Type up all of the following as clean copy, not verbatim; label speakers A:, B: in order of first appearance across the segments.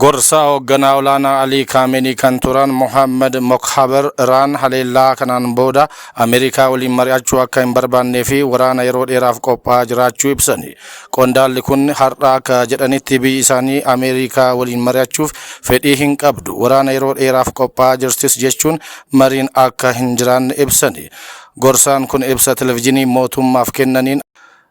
A: Gorsaa hoogganaa olaanaa Alii Kaameenii kan turan Mohaammed Mokhaber Iraan haleellaa kanaan booda Ameerikaa waliin mari'achuu akka hin barbaannee fi waraana yeroo dheeraaf qophaa'aa jiraachuu ibsani. Qondaalli kun har'a akka jedhanitti biyyi isaanii Ameerikaa waliin mari'achuuf fedhii hin qabdu. Waraana yeroo dheeraaf qophaa'aa jirtis jechuun mariin akka hin jiraanne ibsani. Gorsaan kun ibsa televizyiinii mootummaaf kennaniin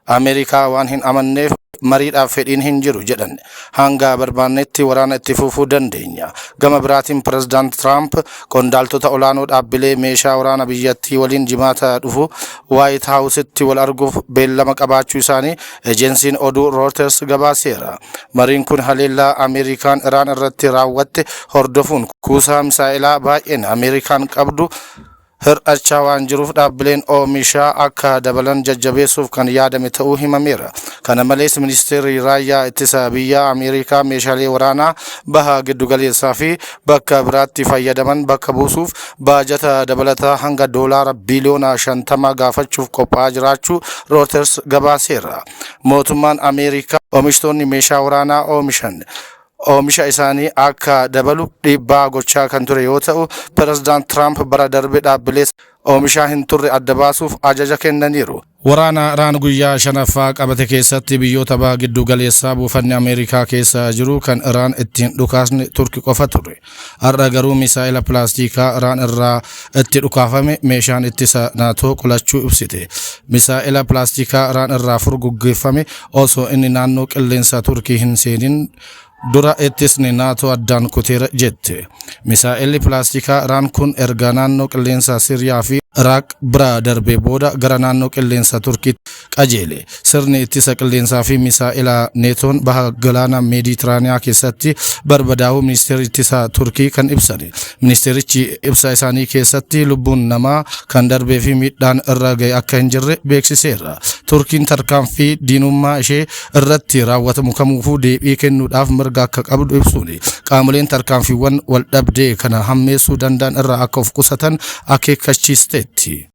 A: Ameerikaa waan hin amanneef mariidhaaf fedhiin hin jiru jedhan. Hanga barbaannetti waraana itti fufuu dandeenya. Gama biraatiin Pirezidaant Tiraamp qondaaltota olaanoo dhaabbilee meeshaa waraana biyyattii waliin Jimaata dhufu Waayit Haawusitti wal arguuf beellama qabaachuu isaanii ejensiin oduu Reuters gabaaseera. Mariin kun haleellaa Ameerikaan Iraan irratti raawwatte hordofuun kuusaa misaa'ilaa baay'een Ameerikaan qabdu hir'achaa waan jiruuf dhaabbileen oomishaa akka dabalan jajjabeessuuf kan yaadame ta'uu himameera. Kana malees ministeerri raayyaa ittisa biyyaa Ameerikaa meeshaalee waraanaa baha giddugaleessaa fi bakka biraatti fayyadaman bakka buusuuf baajata dabalataa hanga doolaara biliyoona 50 gaafachuuf qophaa'aa jiraachuu Reuters gabaaseera. Mootummaan Ameerikaa oomishtoonni meeshaa waraanaa oomishan oomisha isaanii akka dabalu dhiibbaa gochaa kan ture yoo ta'u, Pirezidaant Tiraamp bara darbe dhaabbilee oomishaa hin turre adda baasuuf ajaja kennaniiru. Waraana Iraan guyyaa shanaffaa qabate keessatti biyyoota baha giddu galeessaa buufanni Ameerikaa keessa jiru kan Iraan ittiin dhukaasne Turki qofa ture. Har'a garuu misaa'ila pilaastikaa Iraan irraa itti dhukaafame meeshaan ittisa naatoo qolachuu ibsite. Misaa'ila pilaastikaa Iraan irraa furguggeeffame osoo inni naannoo qilleensa Turkii hin seenin dura ittisni naatoo addaan kuteera jette. Misaa'illi pilaastikaa Iraan kun erga naannoo qilleensa Siriyaa fi Iraaq bira darbee booda gara naannoo qilleensa Turkiitti qajeele. Sirni ittisa qilleensaa fi misaa'ila neetoon baha galaana Meeditiraaniyaa keessatti barbadaa'uu ministeerri ittisa Turkii kan ibsani. Ministeerichi ibsa isaanii keessatti lubbuun namaa kan darbee fi miidhaan irra ga'e akka hin jirre beeksiseera. Turkiin tarkaanfii diinummaa ishee irratti raawwatamu kamuufuu deebii kennuudhaaf mirga akka qabdu ibsuun qaamoleen tarkaanfiiwwan wal dhabdee kana hammeessuu danda'an irraa akka of qusatan akeekkachiisteetti.